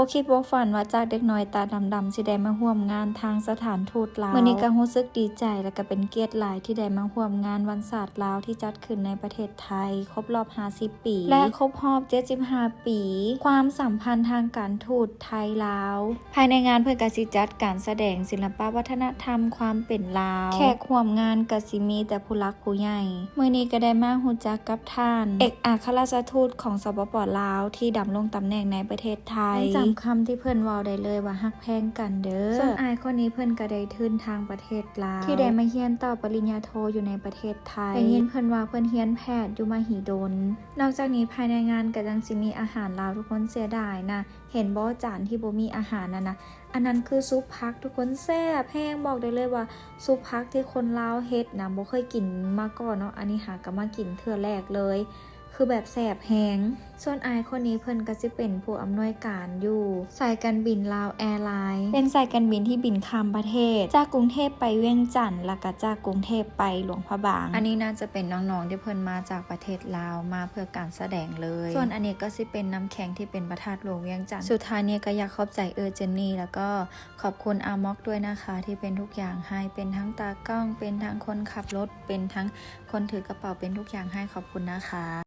ບໍ່ຄິດບໍ່ຝັນວ່າຈາກເດັກນ້ອຍຕາດຳໆ ຊິໄດ້ມາຮ່ວມງານທາງສະຖານທູດລາວ. ມື້ນີ້ກໍຮູ້ສຶກດີໃຈ ແລະກໍເປັນກຽດຫຼາຍທີ່ໄດ້ມາຮ່ວມງານວັນຊາດລາວທີ່ຈັດຂຶ້ນໃນປະເທດໄທ ຄົບຮອບຫ້າສິບປີ ແລະຄົບຮອບເຈັດສິບຫ້າປີ ຄວາມສຳພັນທາງການທູດໄທລາວ. ພາຍໃນງານເພິ່ນກໍຊິຈັດການສະແດງສິລະປະວັດທະນະທຳຄວາມເປັນລາວ. ແຂກຮ່ວມງານກໍຊິມີແຕ່ຜູ້ຫຼັກຜູ້ໃຫຍ່. ມື້ນີ້ກໍໄດ້ມາຮູ້ຈັກກັບທ່ານເອກອັກຄະລັດຖະທູດຂອງ ສປປ ລາວ ທີ່ດຳລົງຕຳແໜ່ງໃນປະເທດໄທ. ຍັງຈຳຄຳທີ່ເພິ່ນເວົ້າໄດ້ເລີຍວ່າ ຮັກແພງກັນເດີ້. ສ່ວນອ້າຍຄົນນີ້ເພິ່ນກໍໄດ້ທຶນທາງປະເທດລາວ ທີ່ໄດ້ມາຮຽນຕໍ່ປະລິນຍາໂທຢູ່ໃນປະເທດໄທ. ໄດ້ຍິນເພິ່ນວ່າເພິ່ນຮຽນແພດຢູ່ມະຫິດົນ. ນອກຈາກນີ້ພາຍໃນງານກໍຍັງຊິມີອາຫານລາວ. ທຸກຄົນເສຍດາຍນະ ເຫັນບໍ່ ຈານທີ່ບໍ່ມີອາຫານນັ້ນນະ ອັນນັ້ນຄືຊຸບຜັກ. ທຸກຄົນ ແຊບແຮງ. ບອກໄດ້ເລີຍວ່າຊຸບຜັກທີ່ຄົນລາວເຮັດນະ ບໍ່ເຄີຍກິນມາກ່ອນເນາະ. ອັນນີ້ຫາກໍມາກິນເທື່ອແລກເລີຍ ຄືແບບແຊບແຮງ. ສ່ວນອ້າຍຄົນນີ້ເພິ່ນກໍຊິເປັນຜູ້ອຳນວຍການຢູ່ສາຍການບິນລາວແອລາຍ ເປັນສາຍການບິນທີ່ບິນຂ້າມປະເທດ ຈາກກຸງເທບໄປວຽງຈັນ ແລ້ວກໍຈາກກຸງເທບໄປຫຼວງພະບາງ. ອັນນີ້ໜ້າຈະເປັນນ້ອງໆທີ່ເພິ່ນມາຈາກປະເທດລາວ ມາເພື່ອການສະແດງເລີຍ. ສ່ວນອັນນີ້ກໍຊິເປັນນ້ຳແຂງທີ່ເປັນພະທາດຫຼວງວຽງຈັນ. ສຸດທ້າຍນີ້ກໍຢາກຂອບໃຈເອື້ອຍເຈນນີ ແລ້ວກໍຂອບຄຸນອາມັອກດ້ວຍນະຄະ ທີ່ເປັນທຸກຢ່າງໃຫ້ ເປັນທັງຕາກ້ອງ ເປັນທັງຄົນຂັບລົດ ເປັນທັງຄົນຖືກະເປົາ ເປັນທຸກຢ່າງໃຫ້. ຂອບຄຸນນະຄະ.